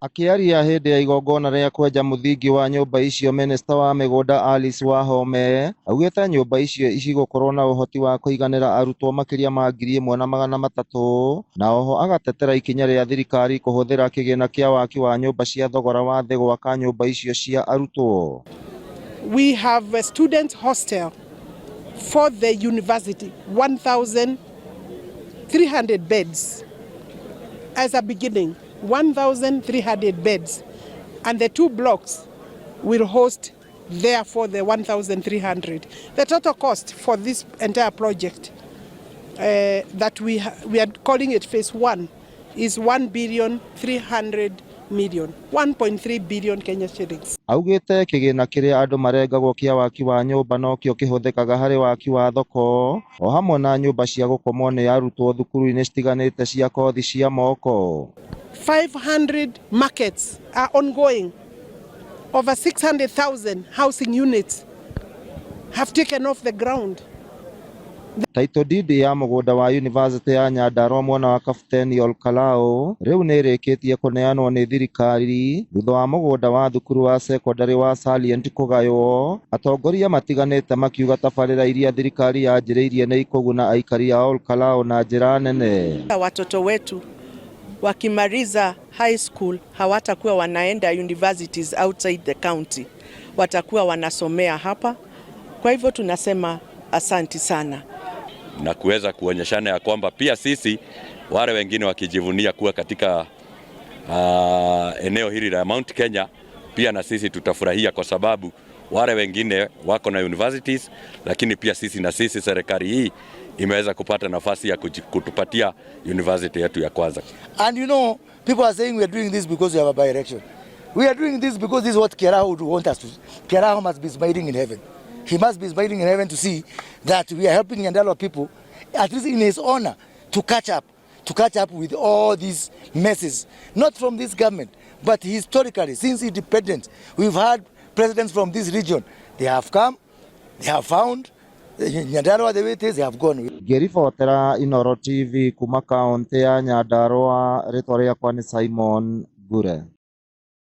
Akĩaria hĩndĩ ya igongona rĩa kwenja mũthingi wa nyũmba icio, minista wa mĩgũnda Alice Wahome augĩte nyũmba icio cigũkorwo na ũhoti wa kũiganĩra arutwo makĩria ma 1300, na oho agatetera ikinya rĩa thirikari kũhũthĩra kĩgĩna kĩa waki wa nyũmba cia thogora wa thĩ gwaka nyũmba icio cia arutwo. We have a student hostel for the university, 1,300 beds. As a beginning, 1,300 beds. And the two blocks will host, therefore, the 1,300. The total cost for this entire project that we are calling it phase one is 1 billion 300 million, 1.3 billion Kenya shillings. Augĩte kĩgĩna kĩrĩa andũ marengagwo kĩa waki wa nyũmba nokĩo kĩhũthĩkaga harĩ waki wa thoko o hamwe na nyũmba cia gũkomwo nĩ arutwo thukuru-inĩ citiganĩte cia kothi cia moko. 500 markets are ongoing. Over 600,000 housing units have taken off the ground. Title deed ya mũgũnda wa Yunivasĩtĩ ya Nyandarua mwena wa Kapteni Olkalau rĩu nĩ ĩrĩkĩtie kũneanwo nĩ thirikari thutha wa mũgũnda wa thukuru wa sekondarĩ wa Salient kũgaywo. Atongoria matiganĩte makiuga tabarĩra iria thirikari yanjĩrĩirie nĩ ikũguna aikari a Olkalau na njĩra nene. Watoto wetu wakimaliza high school hawatakuwa wanaenda universities outside the county, watakuwa wanasomea hapa. Kwa hivyo tunasema asanti sana na kuweza kuonyeshana ya kwamba pia sisi wale wengine wakijivunia kuwa katika eneo hili la Mount Kenya, pia na sisi tutafurahia kwa sababu wale wengine wako na universities, lakini pia sisi na sisi serikali hii imeweza kupata nafasi ya kutupatia university yetu ya kwanza. And people are saying we are doing this because we have a by-election. We are doing this because this is what Kiaraho would want us to. Kiaraho must be smiling in heaven. He must be smiling in heaven to see that we are helping Nyandarua people, at least in his honor, to catch up with all these messes. Not from this government, but historically, since independence, we've had presidents from this region. They have come, they have found Nyandarua the way it is, they have gone. Ngĩribotera Inooro TV kuma kaũntĩ ya Nyandarua, rĩtwa rĩakwa nĩ Simon Ngure.